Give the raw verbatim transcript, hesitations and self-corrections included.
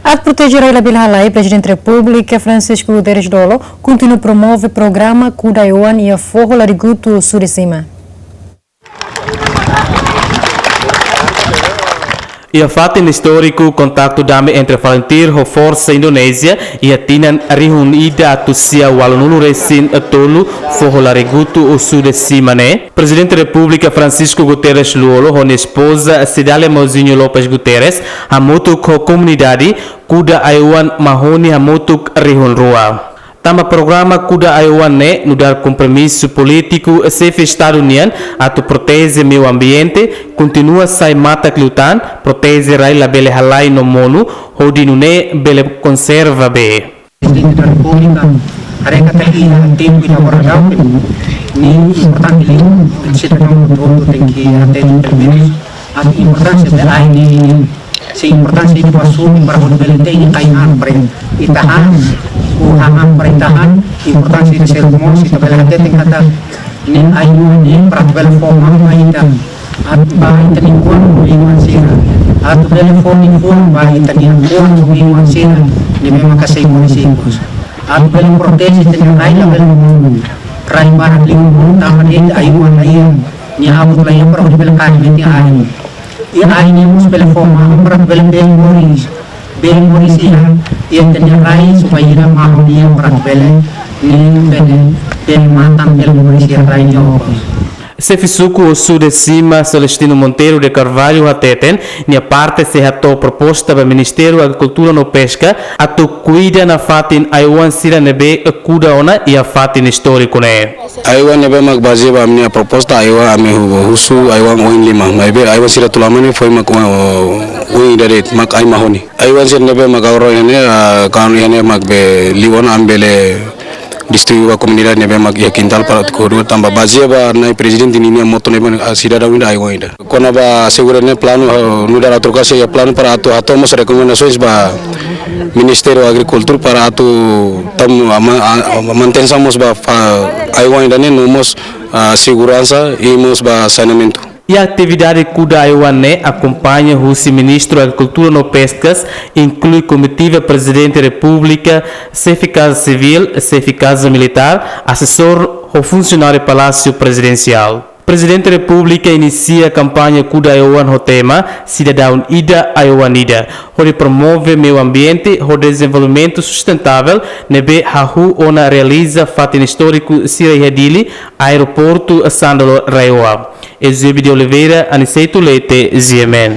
Atu proteje rai labele halai, Prezidente Repúblika Francisco Guterres Lú-Olo kontinua promove programa Kuda Ai-Oan iha Foho Larigutu, Osu-Decima. Iha fatin istóriku, kontaktu dame entre Falintil ho forsa Indonézia iha tinan rihun ida atus sia ualunulu resin tolu, Foho Larigutu, Osu-Decima ne'e, Prezidente Repúblika Francisco Guterres Lú-Olo ho nia espoza Cidália Mãozinha Lopes Guterres hamutuk ho komunidade Kuda Ai-Oan Mahoni hamutuk rihun rua. Tanba programa Kuda Ai-Oan ne'e nu'udar kompromisu polítiku xefe Estadu nian atu proteje meiu ambiente, kontinua sai matak liután, proteje rai labele halai no monu, hodi nune'e bele konserva bee. Prezidente da Repúblika, haree katak iha tempu ida agora daudaun ne'e importante liu, sidadaun hotu-hotu tenke atende pelumenus atu importánsia be ai ne'e, se importánsia ida ba sumi para hodi bele te'in ai-han para ita han, o han para ita han, importánsia ida seluk mós, ita bele hateten katak ne'e ai-oan ne'e para atu bele fó maun ba ita, atu ba ita-nia oan, oan sira, atu bele fó liafuan ba ita-nia oan, oan sira ne'ebé maka sei moris ikus, atu bele proteje ita-nia rai labele monu, rai barak liu monu tanba de'it ai-oan la iha, nia abut la iha para hodi bele kaer metin ai. Iha ai ne'e mós bele fó maun para bele bee moris, bee moris iha, iha ita-nia rai, supaya ida maun iha para bele, ne'e bele, bele matan, bele moris iha rai ne'e okos. Xefe suku Osu-Decima, Celestino Monteiro de Carvalho, hateten nia parte sei hato'o proposta ba Ministériu Agrikultura no Peska atu kuida nafatin ai-oan sira ne'ebé kuda ona iha fatin istóriku ne'e. Ai-oan ne'ebé mak bazeia ba ami-nia proposta, ai-oan ami hu-, husu ai-oan oin lima. Maibé ai-oan sira tulamani foin mak, uh, oin ida de'it, mak Ai Mahoni. Ai-oan sira ne'ebé mak agora iha ne'e, ah, kan iha ne'e mak be liu ona, ami bele distribui ba komunidade ne'ebé mak iha kintál para atu kuda, tanba bazeia ba Na'i Prezidente ninia moto ne'ebé, ah, sidadaun ida ai-oan ida. Kona-ba seguru ne'e planu, ah, nu'udar autoridade iha planu para atu hato'o mós rekomendasoens ba Ministériu Agrikultura para atu tau ma-, a, a, manutensaun mós ba fa-, ai-oan ida ne'e no mós, ah, seguransa i mós ba saneamentu. Iha atividade Kuda Ai-Oan ne'e akompaña husi Ministru Agrikultura no Peskas, inklui komitiva Prezidente Repúblika, xefe Kaza Sivíl, xefe Kaza Militár, asesór ho funsionáriu Palásiu Prezidensiál. Prezidente Repúblika inisia kampaña Kuda Ai-Oan ho tema Sidadaun Ida, Ai-Oan Ida, hodi promove meiu ambiente ho dezenvolvimentu sustentável ne'ebé hahú ona realiza fatin istóriku sira iha Dili, Aeroportu Sandalo Raioa. Eusébio de Oliveira, Aniceto Leite, G M N.